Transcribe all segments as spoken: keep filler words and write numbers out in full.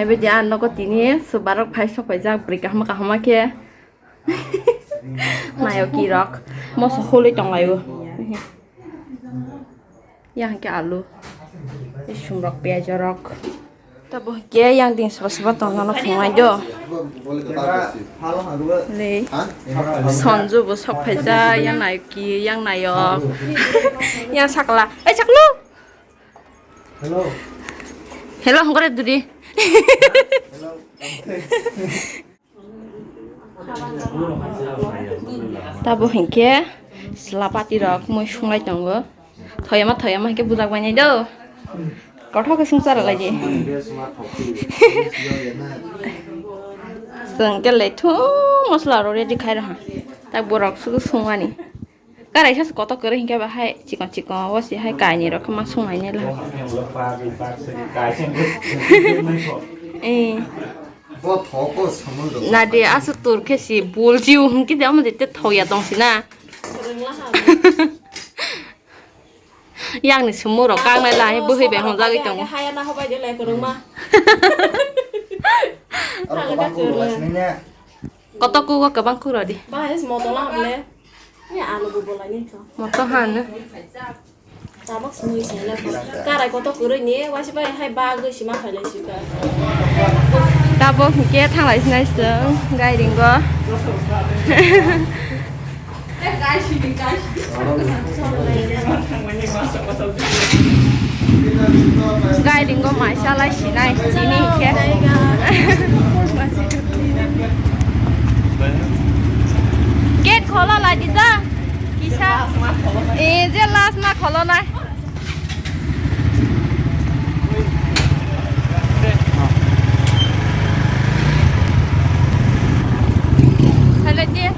Naibe dia nogo tini subarok phai sok paijak bwrwi kaham kaham khe. Nayo kirok moso hului tonglaio. Yang ke alu. Sumrok piyaj rok. Tabo ke yang ding seba seba tong nono phungai do. Le. Sonju bo sok phaija yang nayo ki yang nayo. Yang sakla. Ai saklu. Hello. Hello hongkore dudi. Hello. Tabo hinkhe chwla pati rok mui sunglai tongo. Thoyama thoyama hinkhe bujak bainai do. Kothok khe sungsa rwlai di. Chwng khe le thung masla rok ready khai rwha. Tak borok sudu sungmani. Karai sa kotor kwrwi hinkhe ba hai chikon chikon o se hai kainwi rok ma sung nai nai la. Eh. Bo thoko samung rok. Na de asa tur khe si bul jiu hinkhe de amo de te thoya tong si na. Yang ni sumung rok kang nai la hai bwhwi bai hon jagwi tongo. Haya na hobai de lai kwrwngma. Aro kwbang kuk rwlai sinai ne. Kotor kuk o kwbang kuk rw di. Bahai se moto la hamle. Ni alu bo bolai ni to. Moto hano. Tabak sumui se le ko. Karai kotor kwrwi ni waisa bai hai bagwi sima khailai sika. Tabo hinkhe thanglai sinai chwng gairingo. Gairingo maisa lai sinai chini khe. Gate kholo lai di da. Kisa. Eh, je last ma kholo nai. Hello, dear.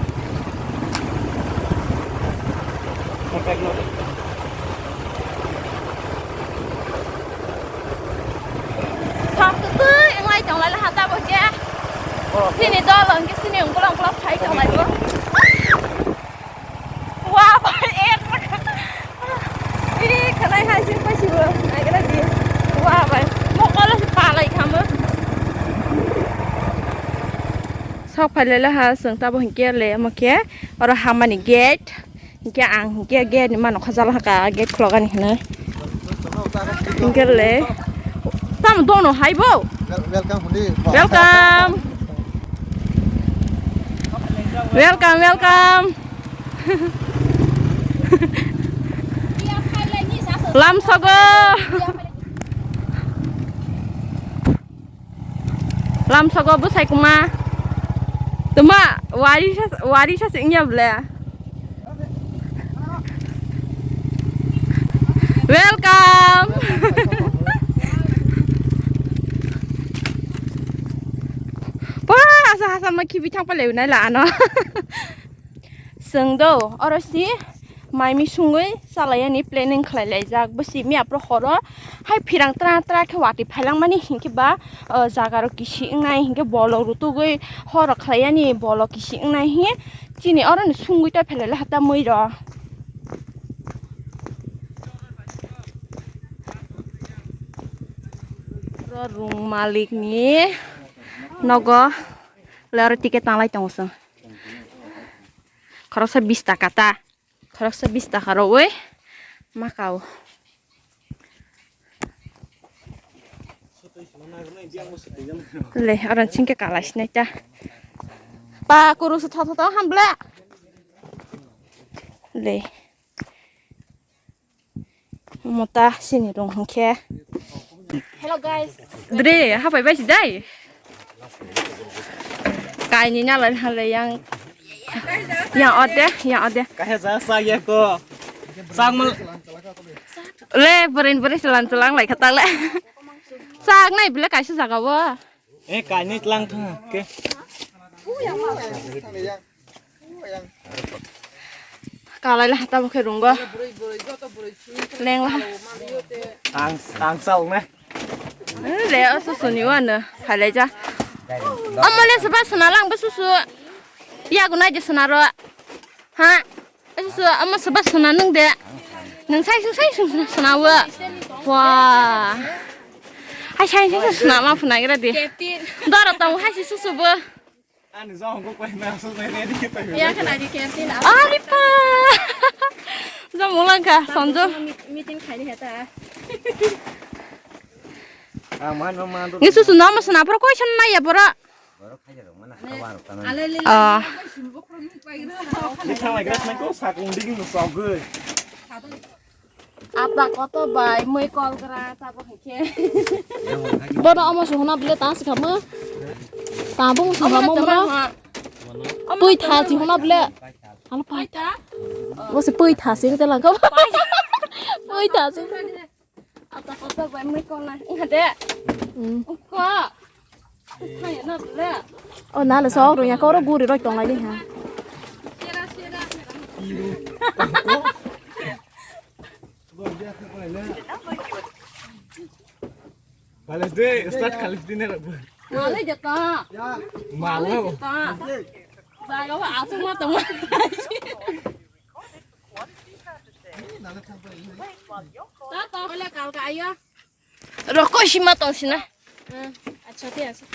Thok twi wnglai tonglai ha tabuk khe. Chini dol hwnkhe chini ungkula ungkula phai tonglai bo. Wa bai ek. Ih, khanai hai se paisibo. Naigra di. Wa bai. Mokolo se palai khamo. Sok phailai ha chwng tabuk hinkhe le omo khe oro hamani gate. Hinkhe ang hinkhe gate ni mano khajal haka gate khulogani hinwi. Hinkhe le. Tamo dono hai bo. Wel-, welcome hudi. Welcome. Welcome, welcome. Lamsogo. Lamsogo bwsai kuma. Tuma wari sa, wari sa singya ble. Welcome. Pura asa hasa ma khibi thang pale unai la ano. Chwng do oro si mai mi sungwi chalaiyani planning khlai laijak. Bwsi miya phuru horo hai phirang tra tra khe watwi phailangmani hinkhe ba, o, jaga rok kisi wngnai hinkhe bolok rutugwi horo khlaiyani bolok kisi wngnai hinkhe chini oro ni sungwi ta phelai laha ta mui rok. Oro room malik ni nogo le oro ticket tanglai tongo chwng. Khoroksa bis taka ta. Khoroksa bis taka rwwi maka o. Le, oro chingke kalai sinai ta. Pa, kuru se tho tho tho ham ble. Le. Mota sini rung hwnkhe. Hello guys. Dre, hapai bai si dai. Kaini nalai halai yang. Yang ode, yang ode. Kahe ja sa ya ko. Sang mal. Le, berin berin selang selang lai kata le. Sang nai bile kaisa jaga wo. Eh, kaini tlang thang ke. Kalai le hata bokhe rungo. Leng la. Ang, ang sal ne. Eh, le o susu ni wano. Phalai ja. Amo le seba suna lang bo susu. Ya gunai je suna ro. Ha. Ai su, ama seba suna nung de. Nung sai su, sai su suna, suna wa. Wah. Ai, sai, sai, sai, swnama phunai gra di. Captain. Doro tong hai si susu bo. Ani jong ko koi na so nai ready ke pai. Ya, kan adi captain. Ari pa. Jong ulang ka, Sonjo. Meet-, meeting khai di heta. Ah, man, man, man. Ni susu nama swnapro koi san nai ya bora. Borok khaija rok mana khabar tana. Ah. Ni thanglai gra snai ko sakung digin no sogwi. Ata koto bai mui kol gra tabo hike. Bono omo sungna bile ta sikamo. Ta bo sungamo mona. Pui tha sungna bile. Alo pai tha. Bo se pui tha sing te lang ko. Pui tha sing. Ata koto bai mui kol na. Iha de. Hmm. Ko. Thaya na bile. O nale sok rung ya koro guri roi tong lai di ha. Balas de, start khalis de ne rabu. Malai jata. Malo. Jata. Baga wa asuk ma tong. Ta ta bole kal ka ayo. Rokoi sima tong sina. Hmm, acha te acha.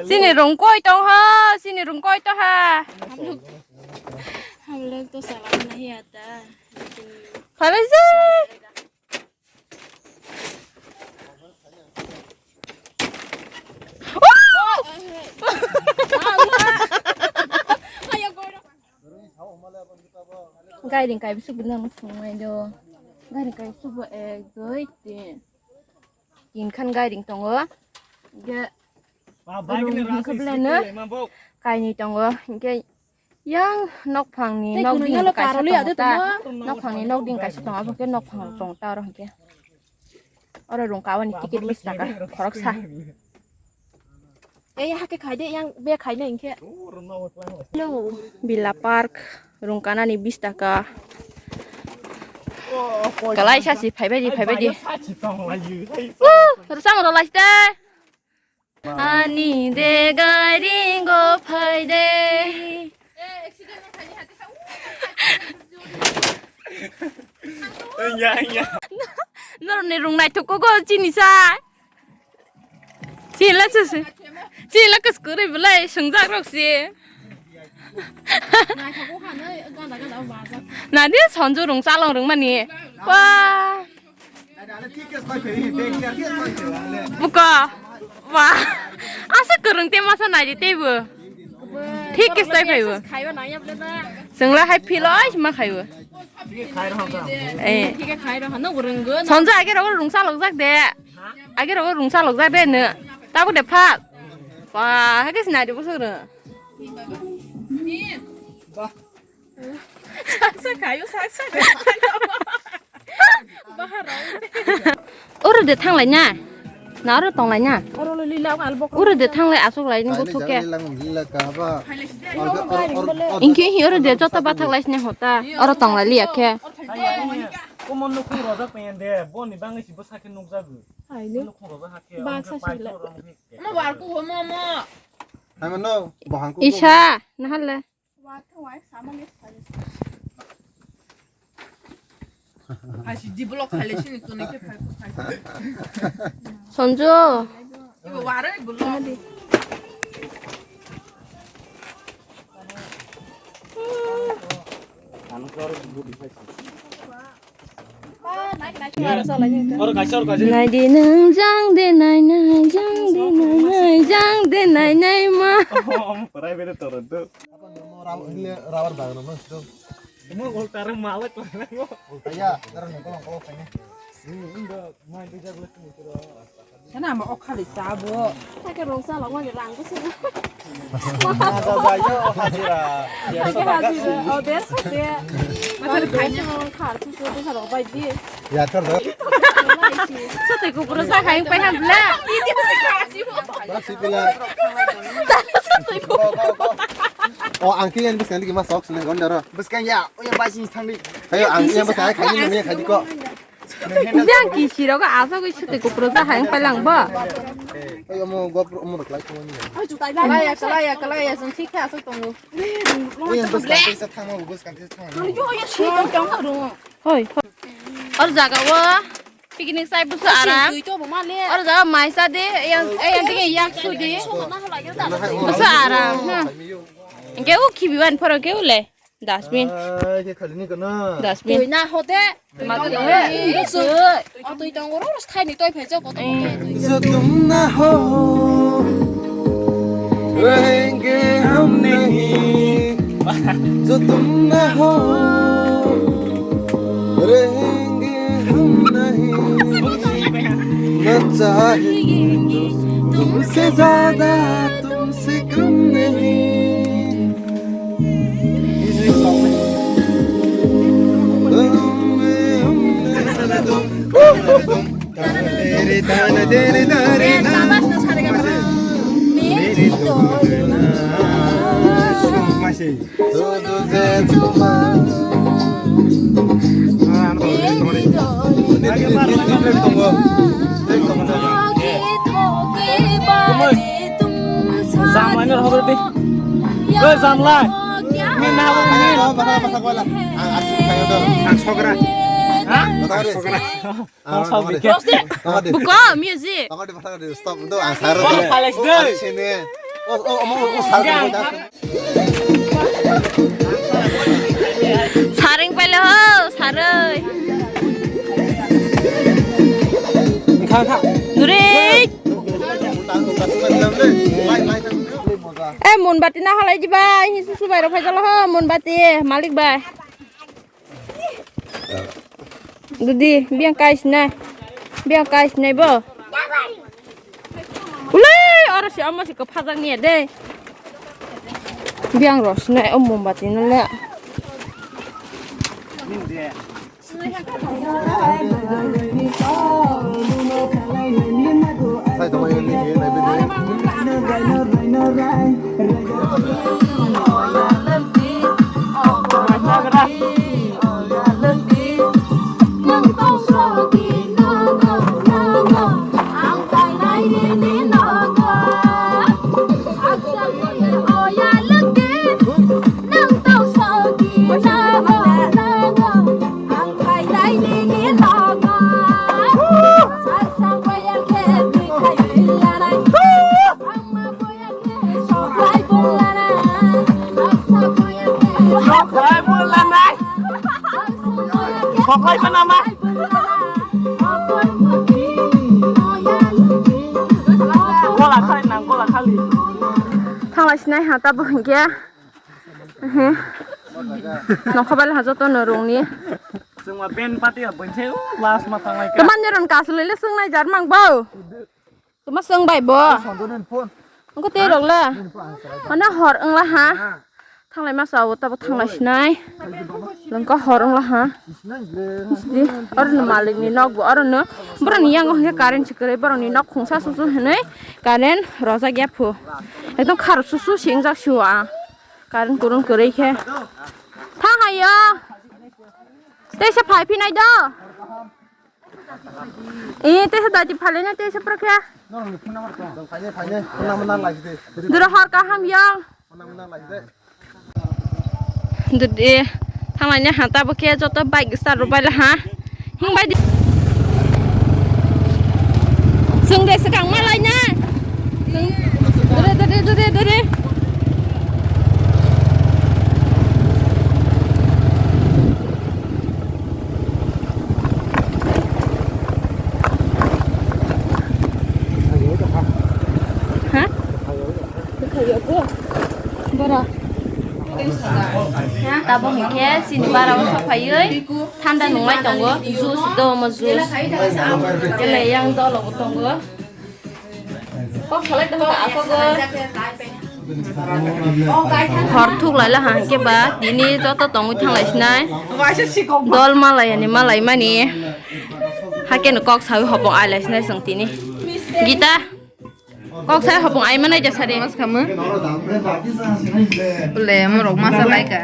Sini rung koi tong ha, sini rung koi to ha. हम लोग, हम लोग तो सवाल नहीं आता, लेकिन Khalai se. Gairing kai bisu bini ang sung mai do. Gairing kai bisu bo ek, dui, tin. Tin khan gairing tongo. Ge rung hingkhe belai no kainwi tongo. Hingkhe yang nokphangni nokding kaisa tongo ta. Nokphangni nokding kaisa tongo, abo hingkhe nokphang tong ta oro hingkhe. Oro rung kawani ticket bis taka khoroksa. Ei hake khaide yang be khaine hingkhe. Hello, Villa Park rung kanani bis taka. Kalai sasi phaibai di, phaibai di. Rwchapmung rwlai site. Ani de gairing go phai de. Norok ni rung naithok kok chini sa. Chini la chini la kwskwrwi belai swngjak rok se. Nadi sonjo rung chalong rung mani. Wah. Buko. Wah. Asa kwrwng te masa nai di teibo. Thik ke stoi phaibo. Khaiba nang yap le da. Sengla hai philoi ma khaibo. Eh. Thik ke khai ro hano rwnggo. Sonjo age ro rung chalok jak de. Age ro rung chalok jak de no. Tabo de phat. Wah, hai ke sinai de bosok ro. Saksa kayo, saksa kayo. Bahar rok. Oro de thanglai na. Na oro tonglai na. Oro lo lila ang albok. Oro de thanglai asok lai ni buthu ke. Lila ka ba. Inkhe hi oro de jota bathak lai sini hota. Oro tonglai liya khe. Komon no khung rojak pengen de. Boni bangai si bwsa khe nukjago. Hai no. Khung rojak hakhe. Bangsa si le. Mo war ku ho mo mo. Hai mo no. Bohang ku. Isa, nahal le. Sonjo. Naidi nung jang de nai nai, jang de nai nai, jang de nai nai ma. Rubber bag no, no. Mo ulta rang malak ko. Ulta ya, darang ni kolong kolong kanya. Kana ma okhali sabo. Take rong sa longwa ni rang ko se. Masa jayo hajira. Take hajira. O der se. Masa kanya khar su su de sa rong bai di. Ya thar do. Sate ko pura sa khai pai ham bla. Ba si pila. Go, go, go. O ang ke yan biskan di ma sok sele gondaro. Biskan ya. Oya bai sing thangdi. Ayo ang yang bwsa khai ni nungya khai diko. Jang ki siro ga asa gwi sute kupro ja hai palang ba. Oy, omo gopro, omo rok lai tongmani. Kalaya, kalaya, kalaya, chwng thik khe aswk tongo. Oy, ang bwskang tisa thangma, bwskang tisa thangma. Hoi, hoi. Or jaga o picnic sai busu aram. Or jaga maisa de, yang, yang ding yang sudi. Busu aram. Engke u khibi wan phoro ke ule. Dustbin. Ai, ke khali ni kono. Dustbin. Twi na hote. Ma to he. Twi tongo ro, thai ni toi phai jok. Jotom na ho, rahenge hum nahi. Jotom na ho, rahenge hum nahi. Na chahe tumse zyada, tumse kam nahi. Jam lainor hobor di. Oi, jam lai. Min na hobor min. Ang asuk kayo do. Ang sogra. Ha? Sogra. Ang sogra. Buka music. Stop do, ang sar. Sini. Oh, oh, oh, oh, sar. Saring pele ho, saroi. Duri. Eh, mombati na halai diba, ini susu bai rok phai jalo ho, mombati, malik bai. Dudi, biang kais nai. Biang kais nai bo. Ule, oro si omo si kwphajak niya de. Biang ro sinai o mombati no le. Soklai bo lanai. Soklai bo nama. Gola khali nang, gola khali. Thanglai sinai ha tabuk hinkhe. Nokha bai ha joto no rungni. Chwngma band party ha bwnsai o last ma thanglai ka. Teman nyoron kasulai le swngnai jar mang bo. Tuma swng bai bo. Sanjay ni phone. Wngkha tei rok la. Nini phone ang sarai. Mana hor wngla ha. Ah. Thanglai ma sao tabo thanglai sinai. Lengka hor wngla ha. Sinai le. Di, oro no malik ni nok bo, oro no. Borok ni yang hingke current sikre, borok ni nok khungsa susu hinui. Current rojak ya phu. Ekdom khar susu singjak sua. Current kurung kwrwi khe. Thang hayo. Tei se phai phinai do. Eh, tesa daji phalina tesa prakya. Dura hor kaham yang. Dudi, thanglai ne hata bo khe joto bike start rw bai la ha. Hing bai di. Sung de sekang malai na. Dure, dure, dure, dure. Ha? Bora. Tabuk hinkhe chini bara o sok phaiwi thanda nunglai tongo, juice do omo juice. Belai yang dolo bo tongo. Hor thuk laila ha hwnkhe ba tini joto tongwi thanglai sinai. Dol malai ani malai mani. Hakhe no kok sawi hopong ai lai sinai chwng tini. Gita. Kok sai hopong ai manai ja sari. Mas khamu. Ule morok masa lai ka.